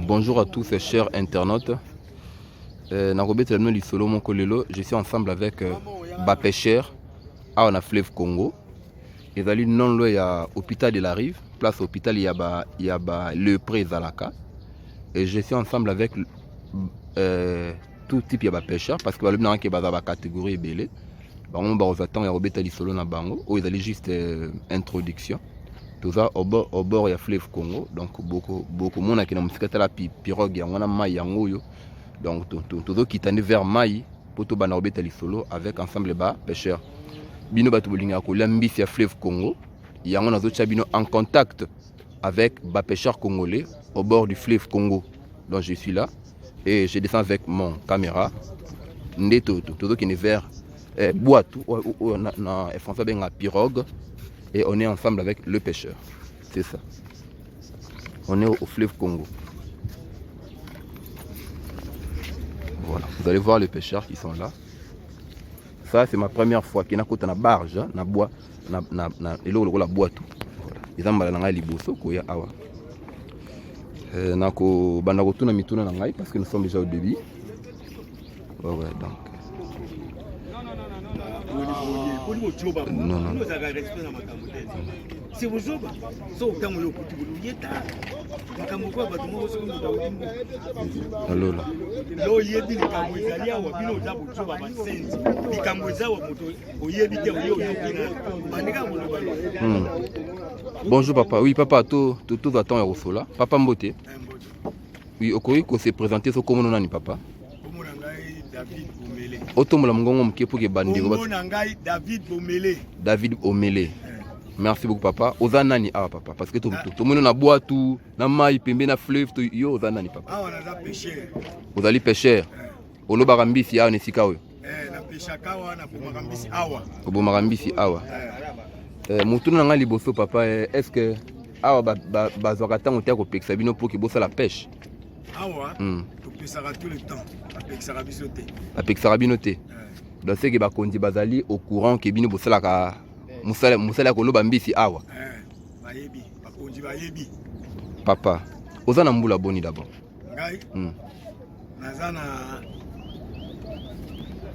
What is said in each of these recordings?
Bonjour à tous chers internautes. Euh, nakobetela bino lisolo moko lelo je suis ensemble avec euh, ba pêcheurs awa na fleuve Congo ezali non loin ya hôpital de la rive place hôpital ya ba ya ba lepre ezalaka et je suis ensemble avec euh, tout type ya ba pêcheurs parce que balobi nanga ke baza ba catégorie ebele bango bakozwa ntango ya kobeta lisolo na bango oyo ezali juste euh, introduction toza au bord, au bord ya fleuve Congo donc bokomonaki na mosika tala pirogue yango wana mai yango oyo donc tozokita nde vers mai mpo tobanda kobeta lisolo avec ensemble ba pêcheurs bino bato bolingaka kolia mbisi ya fleuve Congo yango nazotya bino en contact avec ba pêcheurs congolais au bord du fleuve Congo donc je suis là et je descends avec mon caméra nde tozokende vers eh, bwatu oyo na, na français abenga pirogue et on est ensemble avec le pêcheur c'est ça on est au, au fleuve Congo voilà vous allez voir les pêcheurs qui sont là ça c'est ma première fois ke nakota na barge na bois na, na, na eloko lokola bwatu voilà. eza mbala na ngai liboso koya awa euh, nakobanda kotuna mituna na ngai parce que nous sommes déjà au début ouais, ouais, donc non, non. Se bozoba so ntango yo okuti bolobi ye ta makambo okoya bato moko soki moto auti mboka alola yo oyebi likambo ezali awa bino oza bozoba basenzi likambo eza awa moto oyebi te oye oyoki na bandika koloba hmm. bonjour papa oui papa to tozwa ntango ya kosola papa mbote eh, oui okoki kose présenter so komono nani papa komona ngai David Bomele otombola mongongo moke mpo ke bandeko komona ngai David Bomele David Omele eh. merci beaucoup papa oza nani awa papa parce que tomoni na bwatu na mai pembe na fleuve to yo oza nani papa awa naza pêcheur ozali pêcheur eh. olobaka mbisi awa na esika oyo eh, napeshaka awa nabomaka mbisi awa obomaka mbisi awa eh, motuna na ngai liboso papa eh, est ce que awa bazwaka ntango te ya kopekisa bino mpo ke bosala pêche awa topesaka tout le temps bapekisaka biso te bapekisaka bino te donc seke bakonzi bazali au courant ke bino bosalaka mosala mosala ya koloba mbisi awa eh, bayebi bakonzi bayebi papa oza na mbula boni d'abord ngai Naza na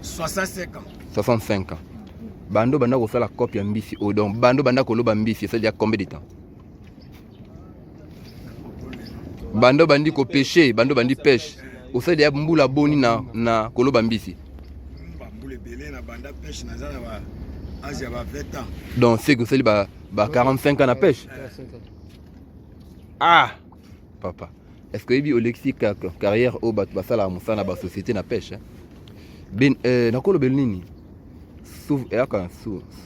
65 ans. 65 ans. Bando banda kosala cope ya mbisi oyo donc bando banda koloba mbisi esali ya combien de temps? Bando bandi ko pêcher, bando bandi pêche. Osali ya mbula boni na na koloba mbisi? Mbula ebele na banda pêche naza na ba âge ya ba 20 ans. Donc c'est que osali ba ba 45 ans na pêche? Ah papa. Est-ce que oyebi olekisi carrière oyo bato basalaka mosala na basociété na pêche ben euh, nakolobela nini eyaka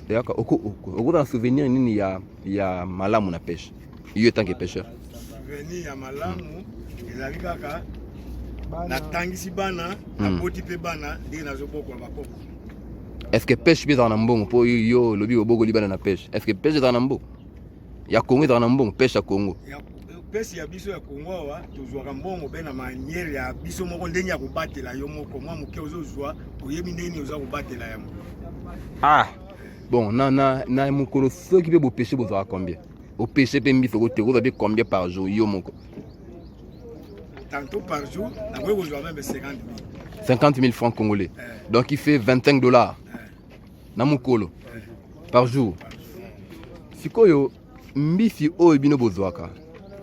eyaka okozala na souvenir nini ya, ya malamu na pêche yo etant que pêcheur souvenir ya malamu ezali kaka natangisi bana naboti mpe bana ndenge nazobokola bakoko est ce que pêche mpe ezalaka na mbongo mpo yo olobi obokoli bana na pêche est ce que pêche ezalaka na mbongo ya Congo ezalaka na mbongo pêche ya Congo pesi ya biso ya Congo awa tozwaka mbongo mpe na maniere ya biso moko ndenge ya kobatela yo moko mwa moke ozozwa oyebi ndenge nini oza kobatela yango ah bon na, na, na mokolo soki mpe bopeshe bozwaka combien opeshe mpe mbisi okote kozwa mpe combien par jour yo moko tantôt par jour nakoki kozwa meme 50 000 50 000 francs congolais eh. donc il fait 25 dollars eh. na mokolo eh. par jour sikoyo mbisi oyo bino bozwaka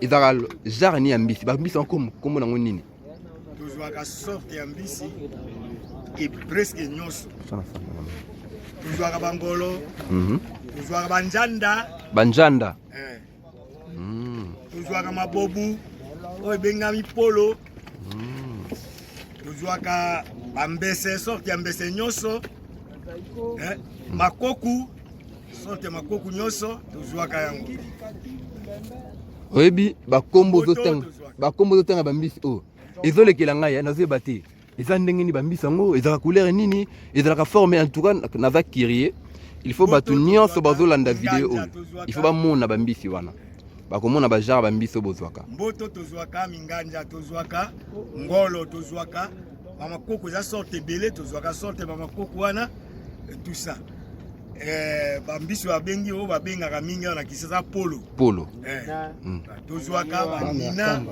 ezalaka genre nini ya mbisi bambisi yango nkombo nango nini tozwaka sorte ya mbisi e presque nyonso tozwaka bangolo tozwaka banjanda banjanda eh. Tozwaka mabobu oyo ebengami polo tozwaka bambese sorte ya mbese nyonso eh, makoku sorte ya makoku nyonso tozwaka yango oyebi bakombo ozotanga bakombo ozotanga bambisi oyo ezolekela ngai eh, nazoyeba te eza ndenge nini bambisi yango ezalaka couleur nini ezalaka forme en tout cas naza curieux il faut bato nyonso bazolanda video oyo il faut bamona bambisi wana bakomona bagenre bambisi oyo bozwaka mboto tozwaka minganja tozwaka ngolo tozwaka bamakoko eza sorte ebele tozwaka sorte bamakoko wana tout ça. Eh, bambisi babengi oyo babengaka mingi awa na Kinshasa polo. Polo. Eh. Tozwaka banina.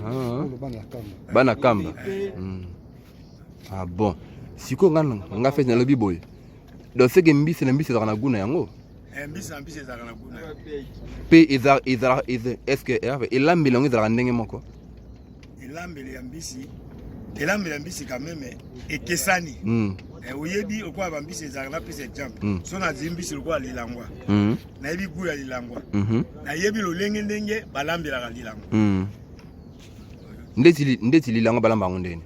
Ah. Bana kamba. Ah bon. Sikoyo nga nga fete nalobi boye. Donc c'est que mbisi na mbisi ezalaka na goût na yango. Eh, mbisi na mbisi ezalaka na goût na yango. Pe eza ezala est-ce que elambeli yango ezalaka ndenge moko? Elambeli ya mbisi elambeli ya mbisi quand même ekesani. Eh, oyebi okoya bambisi ezalaka napesa exemple so nazwi mbisi lokola lilangwa nayebi goût ya lilangwa nayebi lolenge ndenge balambelaka lilangwa. Ndeti lilangwa balamba yango ndeni?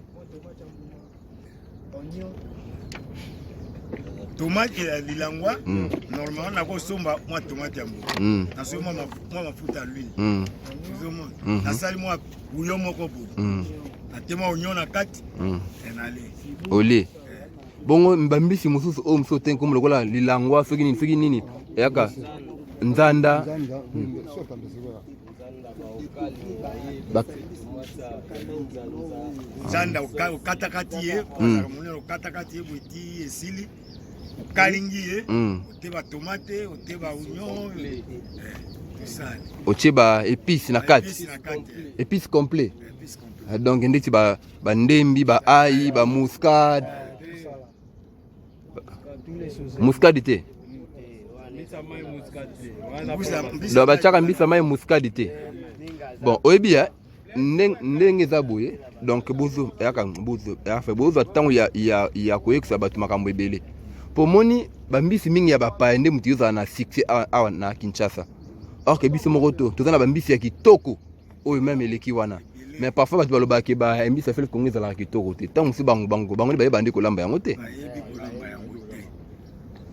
Tomate ya lilangwa, normalement nakosomba mwa tomate ya mboka, nasombi mwa mafuta ya l'huile, ozomona, nasali mwa bouillon moko boye, natema oignon na kati, nale. Olie bongo. Bambisi mosusu oyo mosusu te, nkombo lokola lilangwa, soki nini soki nini, eyaka nzanda. Nzanda okatakati ye, ozalaka monene, okatakati ye boye ti esili, okalingi ye, ote batomate, ote baoignon, tosali. Otie ba épice na kati. Épice na kati. Épice complet. Épice complet. Donc ndeti bandembi, baail, bamuscade, muscade te. Donc batiaka mbisi mai muscade te. Bon, oyebi ya ndenge eza boye, donc bozo eyaka bozo eyafe bozwa ntango ya koyekisa bato makambo ebele, mpo moni bambisi mingi ya bapaya nde moto ezala na succès awa na Kinshasa, or que biso moko to toza na bambisi ya kitoko oyo même eleki wana. Mais parfois bato balobaka ke mbisi ya fleuve Congo ezalaka kitoko te. Ntango mosusu bango nde bayeba nde kolamba yango te. Bayebi kolamba yango te.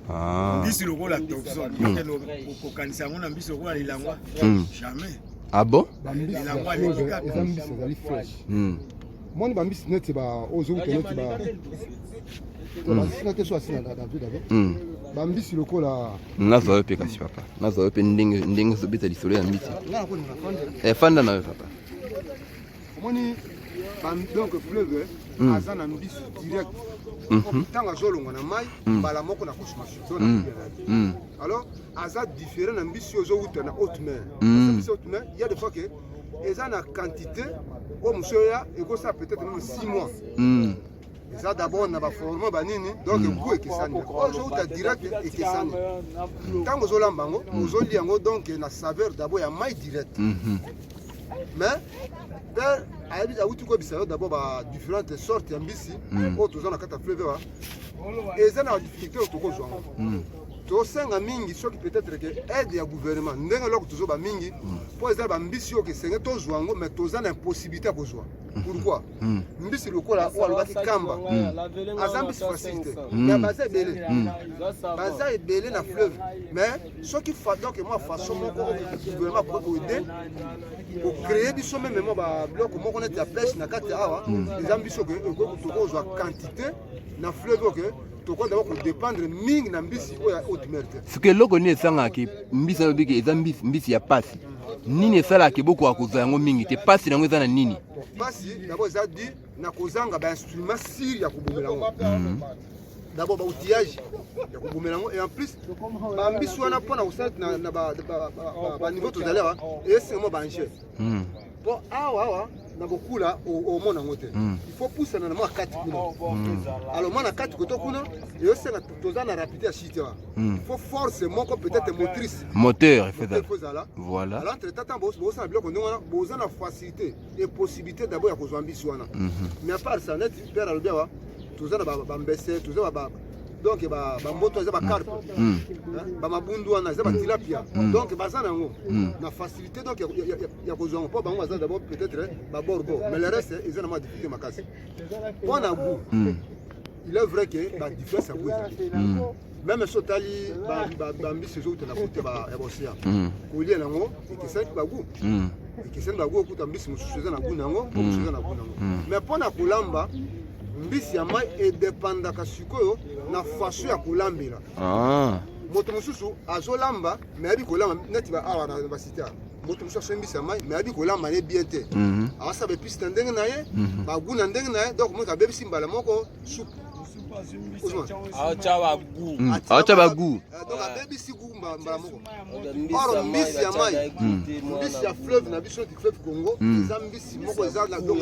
Ah. Mbisi lokola Thomson, okokanisa yango na mbisi lokola lilangwa? Jamais. Ah bon. Bambisi ya Lilangwa fleuve aleki kaka. eza mbisi ezali fresh. Moni bambisi neti ozokuta neti basina te, so asina na David ave bambisi lokola Nazwa yo mpe kasi, papa, nazwa yo mpe ndenge ozobeta lisolo ya mbisi. Nga nakolinga fandela. Eh, fanda na yo, papa. Omoni, donc fleuve aza na mbisi direct. Ntango azolongwa na mai, mbala moko na consommation to na kolia na ye. Alors aza différent na mbisi oyo ezowuta na haute mer. Mbisi haute mer, il y a des fois que eza na quantité oyo mosu oya ekosala peut-être même 6 mois. Eza d'abord na baforme banini, donc goût ekesani. Oyo ezowuta direct ekesani. Ntango ozolamba yango, ozolia yango donc na saveur d'abord ya mai direct. Mais père ayebi, awuti koyebisa yo d'abord ba différentes sortes ya mbisi oyo toza na kati ya fleuve wa eza na difficulté oyo tokozwa yango. Tosenga mingi soki peut-être que aide ya gouvernement, ndenge eloko tozoba mingi, mpo eza bambisi oyo kesenge tozwa yango, mais toza na impossibilité ya kozwa. Pourquoi? Mbisi lokola oyo alobaki kamba, aza mbisi facile te, mais baza ebele, baza ebele na fleuve. Mais soki donc mwa façon moko oyo gouvernement akoki koaider kocréer biso même mwa babiloko moko neti ya pêche na kati awa, eza mbisi oyo tokozwa quantité na fleuve, oke tokoki d'abord kodépendre mingi na mbisi oyo ya haute mer te. Soki eloko nini esangaka mbisi alobiki eza mbisi ya pasi, nini esalaka bokoka kozwa yango mingi te? Pasi yango eza na nini? Pasi d'abord eza di na kozanga bainstrument sûr ya kobomela yango, d'abord baoutillage ya kobomela yango, et en plus bambisi wana mpona kosala na baniveau tozali awa, esenga mwa baengin, mpo awa na kokula omona yango te. Il faut pusana na mwa kati kuna. Alors mwa na kati koto kuna eyosenga toza na rapidité ya chute wana, il faut force moko peut-être motrice. Moteur. Efo ezala. Voilà. Alors entre temps bosala biloko ndenge wana, boza na facilité et possibilité d'abord ya kozwa mbisi wana. Mais à part ça, neti père alobi awa, toza na bambese, toza donc bamboto, eza bacarpe, bamabundu wana eza batilapia, donc baza na yango na facilité donc ya kozwa yango, mpo bango baza d'abord peut-être baborbor, mais le reste eza na mwa difficulté makasi. Mpo na goût, il est vrai que badifférence ya goût ezali. Même so otali bambisi ezouta na kote ya baocéan, kolia nango ekesani bagoût, ekesani bagoût. Okuta mbisi mosusu eza na goût na yango, mpo mosusu eza na goût na yango. Mais mpo na kolamba mbisi ya mai, edépendaka sikoyo na façon ya kolambela. Moto mosusu azolamba mais ayebi kolamba neti awa na basite, moto mosusu asombi mbisi ya mai mais ayebi kolamba ne bien te, asala baépice na ndenge na ye, bagoût na ndenge na ye, donc moto abebisi mbala moko supu. Aotya bagu. Aotya bagu. Donc abebisi gu mbala moko. Or mbisi ya mai, mbisi ya fleuve na biso, du fleuve Congo, eza mbisi moko eza na donc